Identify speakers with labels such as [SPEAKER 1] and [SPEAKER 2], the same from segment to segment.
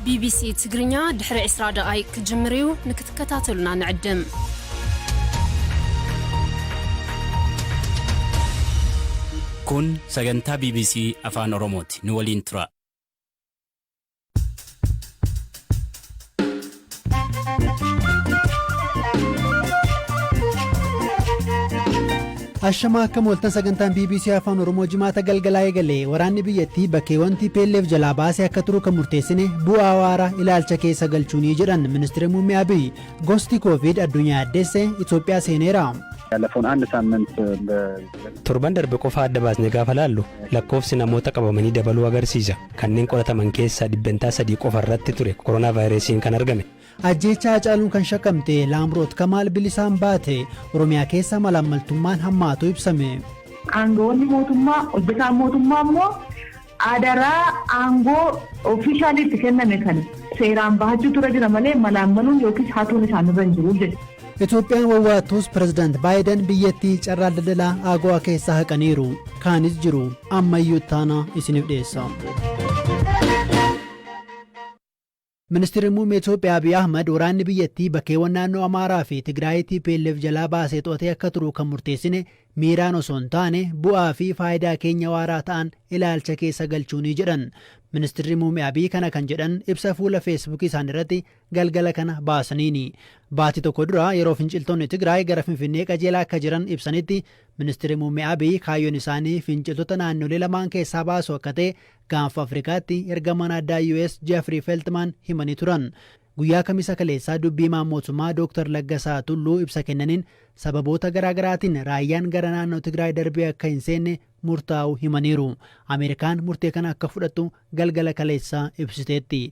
[SPEAKER 1] ቢቢሲ ትግርኛ ድሕሪ 20 ደቓይቅ ክጅምር እዩ፣ ንክትከታተሉና ንዕድም።
[SPEAKER 2] Kun sagantaa BBC Afaan Oromooti. Nu waliin tura.
[SPEAKER 3] Ashamaa akkam ooltan sagantaan BBC Afaan Oromoo jimaata galgalaa eegale waraanni biyyattii bakkeewwan TPLF jalaa baasee akka turu kan murteessine bu'aa waaraa ilaalcha keessa galchuunii jedhan ministeera muummee Abiy gosti Koovid addunyaa addeesse Itoophiyaa seeneera.
[SPEAKER 4] ያለፈውን አንድ ሳምንት
[SPEAKER 5] Torban darbe qofa adda baasnee gaafa laallu lakkoofsi namoota qabamanii dabaluu agarsiisa. Kanneen qorataman keessaa 3% qofa irratti ture koronaa vaayirasiin kan argame.
[SPEAKER 3] Ajjeechaa Hacaaluun kan shakkamte Laamroot Kamaal bilisaan baate Oromiyaa keessa malaammaltummaan hammaatu ibsame.
[SPEAKER 6] Aangawoonni mootummaa hojjetaan mootummaa immoo adaraa aangoo ofiishaaliitti itti kenname kana seeraan bahachuu tura jira malee malaammaluun yookiis hatuun isaanirra hin jiru jechuudha.
[SPEAKER 3] Itoophiyaan wawwaattus pirezidaant Baayiden biyyattii carraa daldalaa AGOA keessaa haqaniiru. Kaanis jiru ammayyuu taana isiniif dhiyeessa. Ministeerri muummee Itoophiyaa Abiy Ahmad waraanni biyyattii bakkeewwan naannoo Amaaraa fi Tigraay TPLF jalaa baasee to'atee akka turu kan murteessine miiraan osoo hin taane bu'aa fi faayidaa keenya waaraa ta'an ilaalcha keessa galchuunii jedhan. Ministeerri muummee Abiy kana kan jedhan ibsa fuula feesbuukii isaanii irratti galgala kana baasaniini. Baatii tokko dura yeroo finciltoonni Tigraay gara Finfinnee qajeelaa akka jiran ibsanitti ministeerri muummee Abiy kaayyoon isaanii finciltoota naannolee lamaan keessaa baasu akka ta'e gaanfa Afrikaatti ergamaan addaa US Jeffrey Feltman himanii turan. Guyyaa kamisa kaleessaa dubbii himaan mootummaa Dr. Laggasaa Tulluu ibsa kennaniin sababoota garaagaraatiin raayyaan gara naannoo Tigraay darbee akka hin seenne murtaa'uu himaniiru. Ameerikaan murtee kana akka fudhattu galgala kaleessaa ibsiteetti.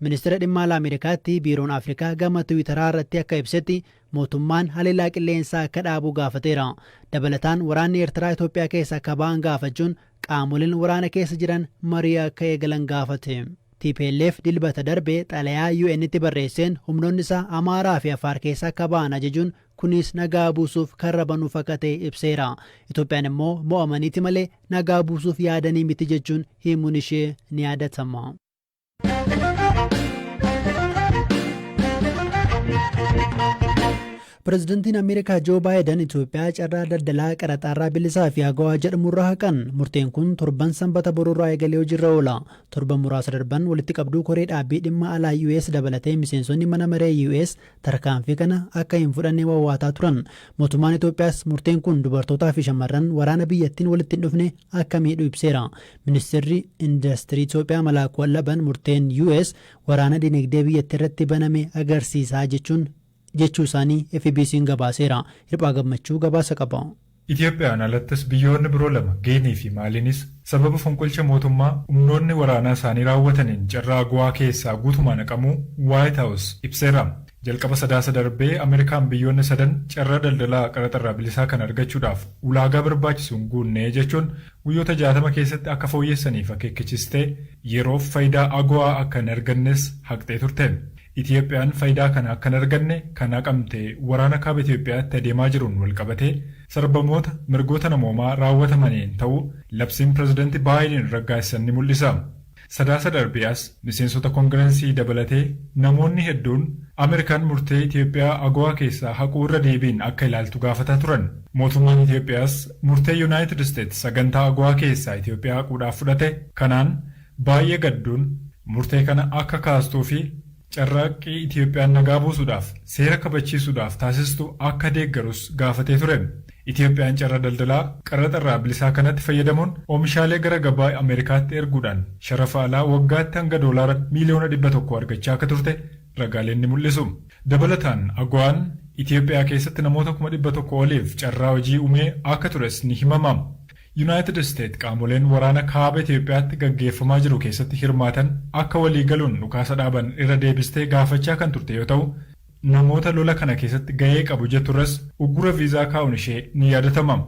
[SPEAKER 3] Ministeera dhimma alaa Ameerikaatti biiroon Afrikaa gama Tiwiitaraa irratti akka ibsetti mootummaan haleellaa qilleensaa akka dhaabu gaafateera. Dabalataan waraanni Eertiraa Itoophiyaa keessa akka ba'an gaafachuun qaamoleen waraana keessa jiran marii akka eegalan gaafate. TPLF dilbata darbe xalayaa UN'tti barreesseen humnoonni isaa Amaaraa fi Afaar keessa akka ba'an ajajuun kunis nagaa buusuuf karra banuuf akka ta'e ibseera. Itoophiyaan immoo mo'amaniiti malee nagaa buusuuf yaadanii miti jechuun himuun ishee ni yaadatama. Pireezidantiin Ameerikaa Joo Baayiden Itoophiyaa carraa daldalaa qaraxaarraa bilisaa fi AGOA jedhamurraa haqan. Murteen kun torban sanbata boruurraa eegalee hojiirra oola. Torban muraasa darban walitti qabduu koree dhaabbii dhimma alaa US dabalatee miseensonni mana maree US tarkaanfii kana akka hin fudhanne wawwaataa turan. Mootummaan Itoophiyaas murteen kun dubartootaa fi shamarran waraana biyyattiin walitti hin dhufne akka miidhu ibseera. Ministeerri Indastirii Itoophiyaa Malaakuu Allaban murteen US waraana dinagdee biyyattii irratti baname agarsiisaa jechuun jechuu isaanii FBC'n gabaaseera. Hirphaa gammachuu gabaasa qaba.
[SPEAKER 7] Itoophiyaan alattis biyyoonni biroo lama Geenii fi Maaliinis sababa fonqolcha mootummaa humnoonni waraanaa isaanii raawwataniin carraa AGOA keessaa guutumaan haqamuu Waayit Haawus ibseera. Jalqaba sadaasa darbee Ameerikaan biyyoonni sadan carraa daldalaa qaraxarraa bilisaa kan argachuudhaaf ulaagaa barbaachisu hin guunne jechuun guyyoota 60 keessatti akka fooyyessaniif akeekkachiistee yeroof faayidaa AGOA akka hin argannes haqxee turte. Itoophiyaan faayidaa kana akka hin arganne kan haqamte waraana kaaba Itoophiyaatti adeemaa jiruun walqabatee sarbamoota mirgoota namoomaa raawwatamaniin ta'uu labsiin pireezidantii Baayiden raggaasisan ni mul'isa. Sadaasa darbee as miseensota koongirensii dabalatee namoonni hedduun Ameerikaan murtee Itoophiyaa AGOA keessaa haquu irra deebiin akka ilaaltu gaafataa turan. Mootummaan Itoophiyaas murtee Yuunaayitid Isteetsi sagantaa AGOA keessaa Itoophiyaa haquudhaaf fudhate kanaan baay'ee gadduun murtee kana akka kaastuu fi carraaqqii Itoophiyaan nagaa buusuudhaaf seera kabachiisuudhaaf taasistu akka deeggarus gaafatee ture. Itoophiyaan carraa daldalaa qaraxarraa bilisaa kanatti fayyadamuun oomishaalee gara gabaa Ameerikaatti erguudhaan sharafa alaa waggaatti hanga doolaara miiliyoona 100 argachaa akka turte ragaaleen ni mul'isu. Dabalataan AGOA'n Itoophiyaa keessatti namoota 100,000 oliif carraa hojii uumee akka tures ni himama. Yuunaayitid Isteet qaamoleen waraana kaaba Itoophiyaatti gaggeeffamaa jiru keessatti hirmaatan akka walii galuun dhukaasa dhaaban irra deebistee gaafachaa kan turte yoo ta'u, namoota lola kana keessatti gahee qabu jetturras uggura viizaa kaa'uun ishee ni yaadatama.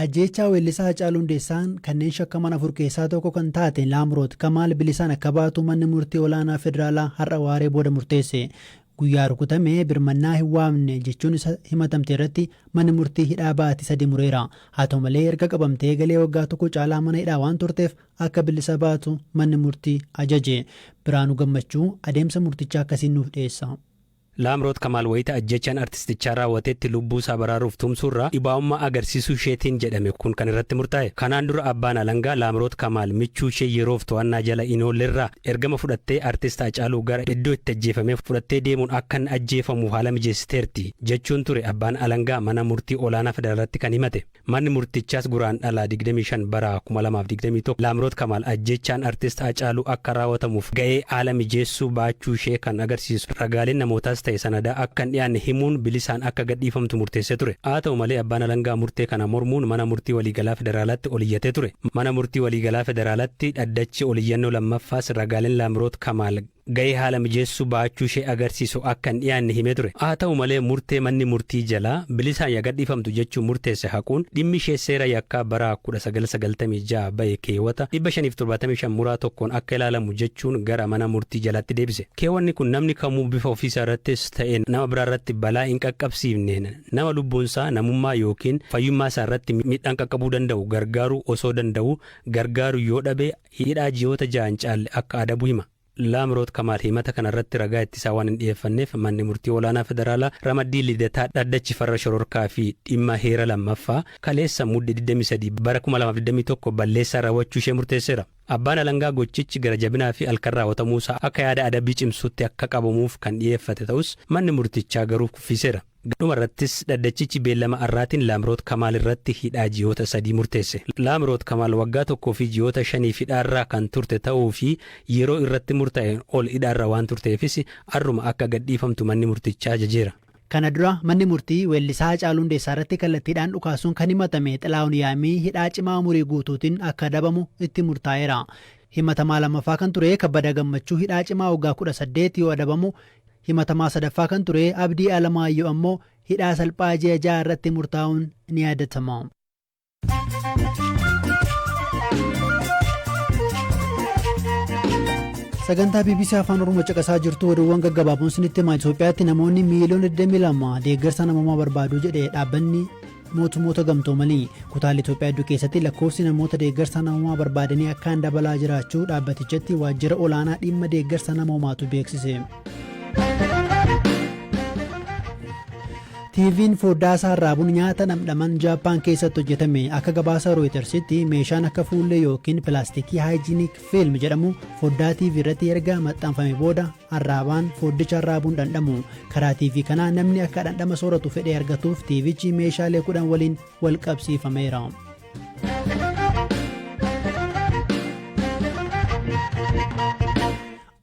[SPEAKER 3] Ajjeechaa weellisaa Hacaaluu Hundeessaan kanneen shakkaman afur keessaa tokko kan taate Laamroot Kamaal bilisaan akka baatu manni murtii olaanaa federaalaa har'a waaree booda murteesse. Guyyaa rukutame birmannaa hin waamne jechuun isa himatamte irratti manni murtii hidhaa baatii 3 mureera. Haa ta'u malee, erga qabamtee galee waggaa tokko caalaa mana hidhaa waan turteef akka bilisa baatu manni murtii ajaje. Biraanuu Gammachuu adeemsa murtichaa akkasiin nuuf dhiyeessa.
[SPEAKER 5] Laamroot Kamaal wayita ajjechaan artistichaa raawwatetti lubbuu isaa baraaruuf tumsuurraa dhibaa'ummaa agarsiisuu isheetiin jedhame kun kan irratti murtaa'e. Kanaan dura abbaan alangaa Laamroot Kamaal michuu ishee yeroof to'annaa jala hin oollerraa ergama fudhattee artist Hacaaluu gara iddoo itti ajjeefamee fudhattee deemuun akka inni ajjeefamuuf haala mijeessiteerti jechuun ture abbaan alangaa mana murtii olaanaa federaalatti kan himate. Manni murtichaas Guraandhala 25 bara 2021 Laamroot Kamaal ajjechaan artist Hacaaluu akka raawwatamuuf ga'ee haala mijeessuu baachuu ishee kan agarsiisu ragaaleen namootaas ta'e sanadaa akka hin dhiyaanne himuun bilisaan akka gadhiifamtu murteessee ture. Haa ta'u malee, abbaan alangaa murtee kana mormuun mana murtii waliigalaa federaalaatti oliyyatee ture. Mana murtii waliigalaa federaalaatti dhaddachi oliyyannoo lammaffaas ragaaleen Laamroot Kamaal ga'ee haala mijeessuu baachuu ishee agarsiisu akka hin dhiyaanne himee ture. Haa ta'u malee, murtee manni murtii jalaa bilisaan yaa gadhiifamtu jechuun murteesse haquun dhimmi ishee seera yakkaa bara 1996 bahe keewwata 575 muraa 1n akka ilaalamu jechuun gara mana murtii jalaatti deebise. Keewwanni kun namni kamuu bifa ofiisaa irrattis ta'e nama biraa irratti balaa hin qaqqabsiifneen nama lubbuunsaa, namummaa yookiin fayyummaa isaa irratti miidhaan qaqqabuu danda'u gargaaruu osoo danda'u gargaaru yoo dhabe hidhaa ji'oota 6 hin caalle akka adabu hima. Laamroot Kamaal himata kana irratti ragaa ittisaa waan hin dhiyeeffanneef manni murtii olaanaa federaalaa ramaddii Lidataa dhaddachi farra shororkaa fi dhimma heera lammaffaa kaleessa Mudde 23 bara 2021 balleessaa raawwachuu ishee murteesseera. Abbaan alangaa gochichi gara jabinaa fi halkan raawwatamuusaa akka yaada adabbii cimsuutti akka qabamuuf kan dhiyeeffate ta'us manni murtichaa garuu kuffiseera. Dhuma irrattis dhaddachichi beellama har'aatiin Laamroot Kamaal irratti hidhaa ji'oota 3 murteesse. Laamroot Kamaal waggaa tokkoo fi ji'oota shaniif hidhaarraa kan turte ta'uu fi yeroo irratti murtaa'een ol hidhaarra waan turteefis har'uma akka gadhiifamtu manni murtichaa ajajeera.
[SPEAKER 3] Kana dura manni murtii weellisaa Hacaaluu Hundeessaa irratti kallattiidhaan dhukaasuun kan himatame Xilaahun Yaamii hidhaa cimaa umurii guutuutiin akka adabamu itti murtaa'eera. Himatamaa lammaffaa kan ture Kabbada Gammachuu hidhaa cimaa waggaa 18 yoo adabamu, himatamaa sadaffaa kan ture Abdii Alamaayyoo ammoo hidhaa salphaa ji'a 6 irratti murtaa'uun ni yaadatama. Sagantaa BBC Afaan Oromoo caqasaa jirtu. Oduuwwan gaggabaaboon isinitti himaa. Itoophiyaatti namoonni miiliyoona 22 deeggarsa namoomaa barbaadu jedhe dhaabbanni mootummoota gamtoomanii. Kutaalee Itoophiyaa hedduu keessatti lakkoofsi namoota deeggarsa namoomaa barbaadanii akkaan dabalaa jiraachuu dhaabbatichatti waajjira olaanaa dhimma deeggarsa namoomaatu beeksise. TV'n foddaa isaa irraa nyaata dhamdhaman Jaappaan keessatti hojjetame. Akka gabaasa Rooyitersitti, meeshaan akka fuullee yookiin pilaastikii hygienic film jedhamu foddaa TV irratti erga maxxanfame booda arraabaan foddicha arraabuun dhandhamu. Karaa TV kanaa namni akka dhandhama sooratu fedhee argatuuf TVchi meeshaalee 10 waliin wal qabsiifameera.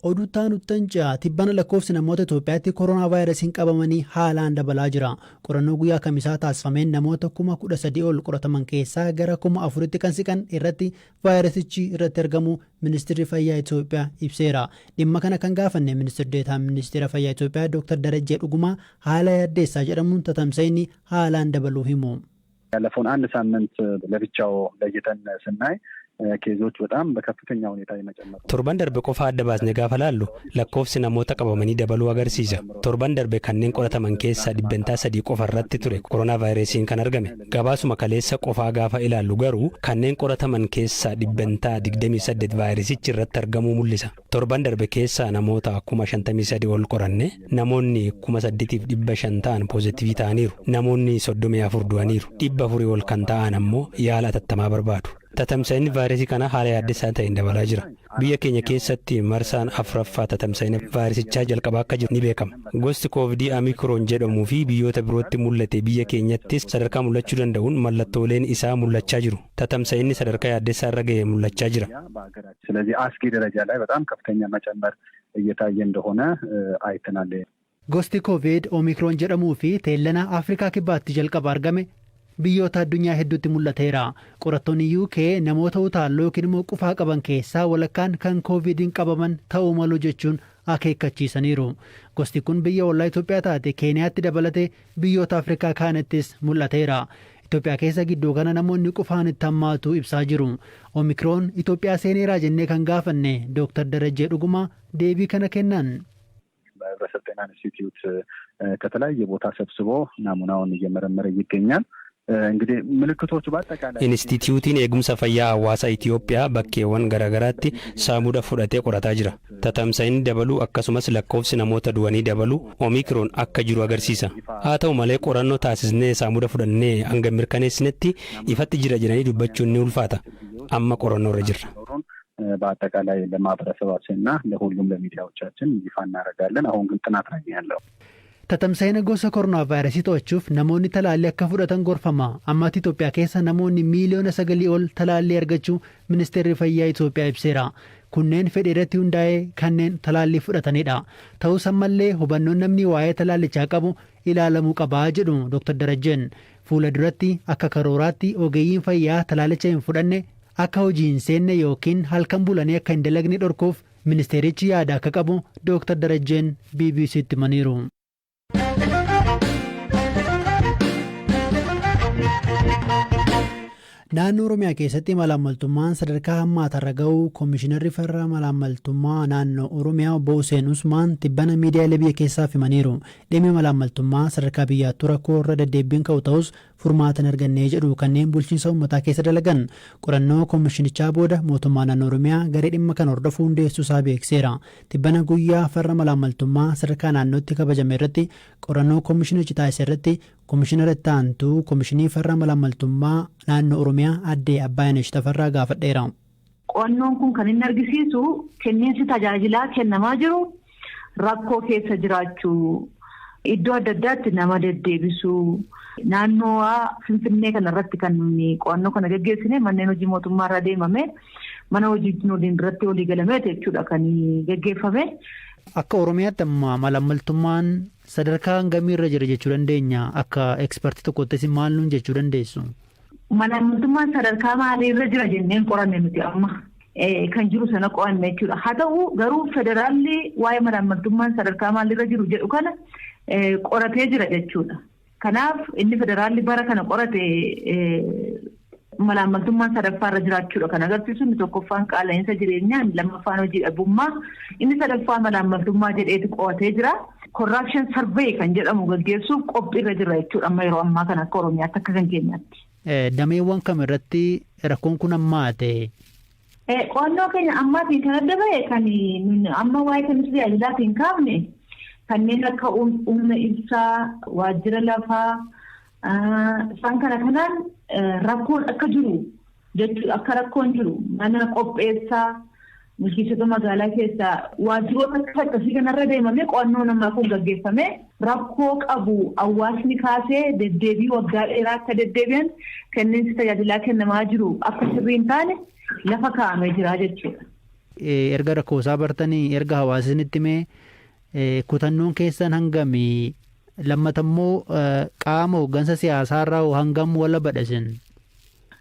[SPEAKER 3] Oduu nuttanca tibbana lakkoofsi namoota Itoophiyaatti koronaa vaayirasiin qabamanii haalaan dabalaa jira. Qorannoo guyyaa kamisaa taasifameen namoota 13,000 ol qorataman keessaa gara 4,000tti kan siqan irratti vaayirasichi irratti argamu Ministeerri Fayyaa Itoophiyaa ibseera. Dhimma kana kan gaafanne Ministeerri Deetaan Ministeera Fayyaa Itoophiyaa Dr. Darajjee Dhugumaa haala yaaddeessaa jedhamuun tatamsa'inni haalaan dabaluu himu.
[SPEAKER 4] ያለፈውን አንድ ሳምንት ለብቻው ለይተን ስናይ case ኦች በጣም በከፍተኛ ሁኔታ የመጨመር
[SPEAKER 5] Torban darbe qofa adda baasne gaafa laallu lakkoofsi namoota qabamanii dabaluu agarsiisa. Torban darbe kanneen qorataman keessaa 3% qofa irratti ture koronaa vaayirasiin kan argame. Gabaasuma kaleessa qofaa gaafa ilaallu garuu kanneen qorataman keessaa 28% vaayirasichi irratti argamuu mul'isa. Torban darbe keessaa namoota 53,000 ol qoranne namoonni 8,500 ta'an poozitiivii ta'aniiru. Namoonni 34 du'aniiru. 400 ol kan ta'an ammoo yaala atattamaa barbaadu. Tatamsa'inni vaayirasii kana haala yaaddessaa ta'een dabalaa jira. Biyya keenya keessatti marsaan afuraffaa tatamsa'ina vaayirasichaa jalqabaa akka jiru ni beekama. Gosti koovidii Omikroon jedhamuu fi biyyoota birootti mul'ate biyya keenyattis sadarkaa mul'achuu danda'uun mallattooleen isaa mul'achaa jiru. Tatamsa'inni sadarkaa yaaddessaa irra ga'e mul'achaa jira.
[SPEAKER 4] ስለዚህ አስጊ ደረጃ ላይ በጣም ከፍተኛ መጨመር እየታየ እንደሆነ አይተናል።
[SPEAKER 3] Gosti Koovid Omikroon jedhamuu fi teellana Afrikaa Kibbaatti jalqaba argame biyyoota addunyaa hedduutti mul'ateera. Qorattoonni UK namoota utaalloo yookiin immoo qufaa qaban keessaa walakkaan kan koovidiin qabaman ta'uu malu jechuun akeekkachiisaniiru. Gosti kun biyya ollaa Itoophiyaa taate Keeniyaatti dabalatee biyyoota Afrikaa kaanittis mul'ateera. Itoophiyaa keessa gidduu kana namoonni qufaan itti hammaatu ibsaa jiru. Omikroon Itoophiyaa seeneeraa jennee kan gaafanne Dooktar Darajjee Dhugumaa deebii kana kennan.
[SPEAKER 4] ህብረተሰብ ጤና ኢንስቲትዩት ከተለያየ ቦታ ሰብስቦ ናሙናውን እየመረመረ ይገኛል። እንግዲህ ምልክቶቹ በአጠቃላይ
[SPEAKER 5] Inistituutiin Eegumsa Fayyaa Hawaasaa Itiyoophiyaa bakkeewwan garaagaraatti saamuda fudhatee qorataa jira. Tatamsa'inni dabaluu akkasumas lakkoofsi namoota du'anii dabaluu Omiikroon akka jiru agarsiisa. Haa ta'u malee, qorannoo taasisnee saamuda fudhannee hanga mirkaneessinetti ifatti jira jedhanii dubbachuun ni ulfaata. Amma qorannoo irra jirra.
[SPEAKER 4] በአጠቃላይ ለማህበረሰባችን እና ለሁሉም ለሚዲያዎቻችን ይፋ እናደርጋለን። አሁን ግን ጥናት ላይ ነው ያለው።
[SPEAKER 3] Tatamsa'ina gosa koronaa vaayirasii to'achuuf namoonni talaallii akka fudhatan gorfama. Ammaatti Itoophiyaa keessa namoonni miiliyoona 9 ol talaallii argachuu Ministeerri Fayyaa Itoophiyaa ibseera. Kunneen fedhii irratti hundaa'ee kanneen talaallii fudhatanidha. Ta'us ammallee hubannoon namni waa'ee talaallichaa qabu ilaalamuu qabaa jedhu Dr. Darajjeen. Fuula duratti akka karooraatti ogeeyyiin fayyaa talaallicha hin fudhanne akka hojii hin seenne yookiin halkan bulanii akka hin dalagne dhorkuuf ministeerichi yaada akka qabu Dr. Darajjeen BBCtti himaniiru. Naannoo Oromiyaa keessatti malaammaltummaan sadarkaa hammaatarra ga'uu Koomishinarri Farra Malaammaltummaa Naannoo Oromiyaa Obbo Hussein Usmaan tibbana miidiyaalee biyya keessaaf himaniiru. Dhimmi malaammaltummaa sadarkaa biyyaattuu rakkoo irra deddeebiin ka'u ta'us, furmaata hin arganne jedhu kanneen bulchiinsa uummataa keessa dalagan. Qorannoo koomishinichaa booda mootummaa naannoo Oromiyaa garee dhimma kana hordofuu hundeessuu isaa beeksiseera. Tibbana guyyaa farra malaammaltummaa sadarkaa naannootti kabajame irratti qorannoo koomishinichi taasise irratti Koomishinara itti aantuu Koomishinii Farra Malaammaltummaa Naannoo Oromiyaa Addee Abbaayinesh Tafarraa gaafadheera.
[SPEAKER 6] Qo'annoon kun kan inni argisiisu kenniinsi tajaajilaa kennamaa jiru rakkoo keessa jiraachuu, iddoo adda addaatti nama deddeebisuu, naannoo Finfinnee kana irratti kan qo'annoo kana geggeessine manneen hojii mootummaa irra deemame, mana hojii irratti walii galameeti jechuudha kan geggeeffame.
[SPEAKER 3] Akka Oromiyaatti amma malaammaltummaan sadarkaa hangamii irra jira jechuu dandeenya? Akka ekspertii tokkottis maal nuun jechuu dandeessu?
[SPEAKER 6] Malaammaltummaan sadarkaa maalii irra jira jenneen qoranne nuti amma. Kan jiru sana qo'anne jechuudha. Haa ta'u garuu federaalli waa'ee malaammaltummaan sadarkaa maalii irra jiru jedhu kana qoratee jira jechuudha. Kanaaf inni federaalli bara kana qorate malaammaltummaan sadaffaa irra jiraachuudha kan agarsiisu. Inni tokkoffaan qaala'insa jireenyaa, inni lammaffaan hojii dhabummaa, inni sadaffaa malaammaltummaa jedheeti qo'atee jira. Corruption survey kan jedhamu gaggeessuuf qophiirra jira jechuudha amma yeroo ammaa kana akka Oromiyaatti, akka kan keenyaatti.
[SPEAKER 3] Dameewwan kam irratti rakkoon kun hammaate?
[SPEAKER 6] Qo'annoo keenya ammaatiin kan adda bahe, kan amma waa'ee kenniinsa tajaajilaatiin kaafne, kanneen akka humna ibsaa, waajjira lafaa, isaan kana kanaan rakkoon akka jiru jechuudha. Akka rakkoon jiru mana qopheessaa bulchiinsota magaalaa keessaa waajjiroota akka akkasii kanarra deemamee qo'annoo namaa kun gaggeeffame rakkoo qabu hawaasni kaasee deddeebii waggaa dheeraa akka deddeebi'an, kenniinsi tajaajilaa kennamaa jiru akka sirrii hin taane lafa kaa'amee jira jechuudha.
[SPEAKER 3] Erga rakkoosaa bartanii, erga hawaasni itti himee, kutannoon keessan hangamii? Lammatammoo qaama hooggansa siyaasaarraa hangam wala badhasin?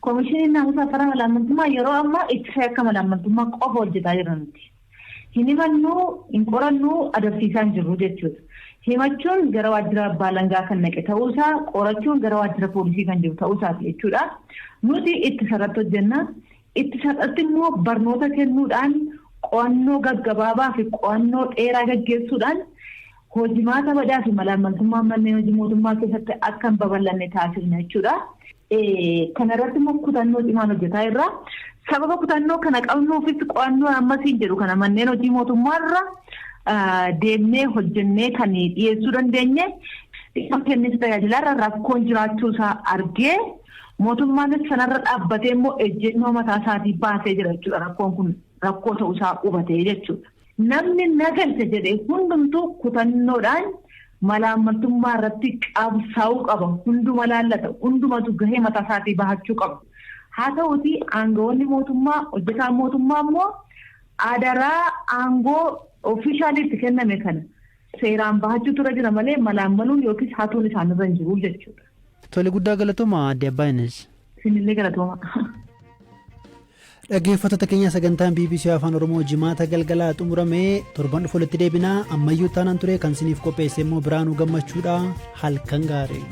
[SPEAKER 6] Koomishiniin naamusa farra malaammaltummaa yeroo ammaa ittisa akka malaammaltummaa qofa hojjetaa jira nuti. Hin himannuu, hin qorannuu, adabsiisaa hin jirru jechuudha. Himachuun gara waajjira abbaa alangaa kan naqe ta'uusaa, qorachuun gara waajjira poolisii kan jiru ta'uusaati jechuudha. Nuti ittisa irratti hojjenna. Ittisa irratti immoo barnoota kennuudhaan, qo'annoo gaggabaabaa fi qo'annoo dheeraa gaggeessuudhaan hojimaata badaa fi malaammaltummaa manneen hojii mootummaa keessatti akka hin babal'anne taasifna jechuudha. Kana irratti immoo kutannoo cimaan hojjetaa jirra. Sababa kutannoo kana qabnuufis qo'annoo ammasiin jedhu kana manneen hojii mootummaarra deemnee hojjennee kan dhiyeessuu dandeenye, dhimma kenniinsa tajaajilaarra rakkoon jiraachuusaa argee, mootummaanis sanarra dhaabbatee immoo ejjennoo mataa isaatii baasee jira jechuudha. Rakkoon kun rakkoo ta'uusaa hubatee jechuudha. Namni nagalcha jedhee hundumtuu kutannoodhaan malaammaltummaa irratti qabsaa'uu qaba. Hunduma laallata. Hundumatu gahee mataa isaatii bahachuu qaba. Haa ta'uutii aangawoonni mootummaa, hojjetaan mootummaa immoo adaraa aangoo officially kenname kana seeraan bahachuutu irra jira malee malaammaluun yookiis hatuun isaanirra hin jiru jechuudha.
[SPEAKER 3] Tole, guddaa galatooma, Aadde Abbaayinesh.
[SPEAKER 6] Isinillee galatooma.
[SPEAKER 3] Dhaggeeffattoota keenya, sagantaan BBC Afaan Oromoo Jimaata galgalaa xumuramee, torban dhufu walitti deebinaa. Ammayyuu taanaan ture kan isiniif qopheesse immoo Biraanuu Gammachuudha. Halkan gaarii.